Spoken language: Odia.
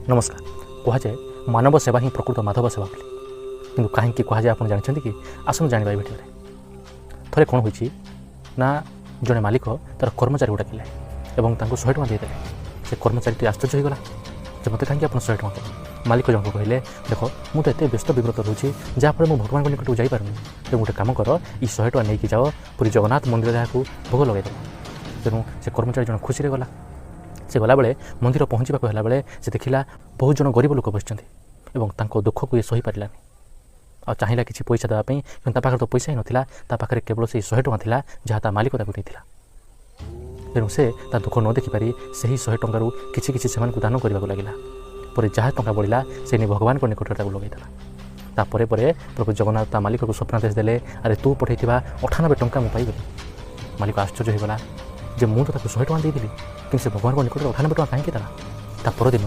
ନମସ୍କାର। କୁହାଯାଏ, ମାନବ ସେବା ହିଁ ପ୍ରକୃତ ମାଧବ ସେବା ବୋଲି। କିନ୍ତୁ କାହିଁକି କୁହାଯାଏ, ଆପଣ ଜାଣିଛନ୍ତି କି? ଆସନ୍ତୁ ଜାଣିବା ଏ ଭିଡ଼ିଓରେ। ଥରେ କ'ଣ ହୋଇଛି ନା, ଜଣେ ମାଲିକ ତା'ର କର୍ମଚାରୀକୁ ଡାକିଲେ ଏବଂ ତାଙ୍କୁ 100 ଟଙ୍କା ଦେଇଦେଲେ। ସେ କର୍ମଚାରୀଟି ଆଶ୍ଚର୍ଯ୍ୟ ହୋଇଗଲା ଯେ ମୋତେ କାହିଁକି ଆପଣ 100 ଟଙ୍କା ଦେଲେ? ମାଲିକ ଜଣକ କହିଲେ, ଦେଖ, ମୁଁ ତ ଏତେ ବ୍ୟସ୍ତ ବିବ୍ରତ ରହୁଛି, ଯାହାଫଳରେ ମୁଁ ଭଗବାନଙ୍କ ନିକଟକୁ ଯାଇପାରୁନି। ତେଣୁ ଗୋଟେ କାମ କର, ଏଇ 100 ଟଙ୍କା ନେଇକି ଯାଅ, ପୁରୀ ଜଗନ୍ନାଥ ମନ୍ଦିରରେ ଏହାକୁ ଭୋଗ ଲଗାଇଦେବ। ତେଣୁ ସେ କର୍ମଚାରୀ ଜଣ ଖୁସିରେ ଗଲା। ସେ ଗଲାବେଳେ, ମନ୍ଦିର ପହଞ୍ଚିବାକୁ ହେଲାବେଳେ ସେ ଦେଖିଲା ବହୁତ ଜଣ ଗରିବ ଲୋକ ବସିଛନ୍ତି ଏବଂ ତାଙ୍କ ଦୁଃଖକୁ ଇଏ ସହିପାରିଲାନି ଆଉ ଚାହିଁଲା କିଛି ପଇସା ଦେବା ପାଇଁ। କିନ୍ତୁ ତା ପାଖରେ ତ ପଇସା ହିଁ ନଥିଲା। ତା ପାଖରେ କେବଳ ସେଇ 100 ଟଙ୍କା ଥିଲା, ଯାହା ତା ମାଲିକ ତାକୁ ଦେଇଥିଲା। ତେଣୁ ସେ ତା ଦୁଃଖ ନ ଦେଖିପାରି ସେହି 100 ଟଙ୍କାରୁ କିଛି କିଛି ସେମାନଙ୍କୁ ଦାନ କରିବାକୁ ଲାଗିଲା। ପରେ ଯାହା ଟଙ୍କା ବଳିଲା, ସେ ନେଇ ଭଗବାନଙ୍କ ନିକଟରେ ତାକୁ ଲଗାଇଦେଲା। ତାପରେ ପରେ ପ୍ରଭୁ ଜଗନ୍ନାଥ ତା ମାଲିକକୁ ସ୍ୱପ୍ନାଦେଶ ଦେଲେ, ଆରେ, ତୁ ପଠାଇଥିବା 98 ଟଙ୍କା ମୁଁ ପାଇଗଲି। ମାଲିକ ଆଶ୍ଚର୍ଯ୍ୟ ହୋଇଗଲା ଯେ ମୁଁ ତ ତାକୁ 100 ଟଙ୍କା ଦେଇଥିଲି, କିନ୍ତୁ ସେ ଭଗବାନଙ୍କ ନିକଟରେ 98 ଟଙ୍କା କାହିଁକି ଦେଲା? ତା ପରଦିନ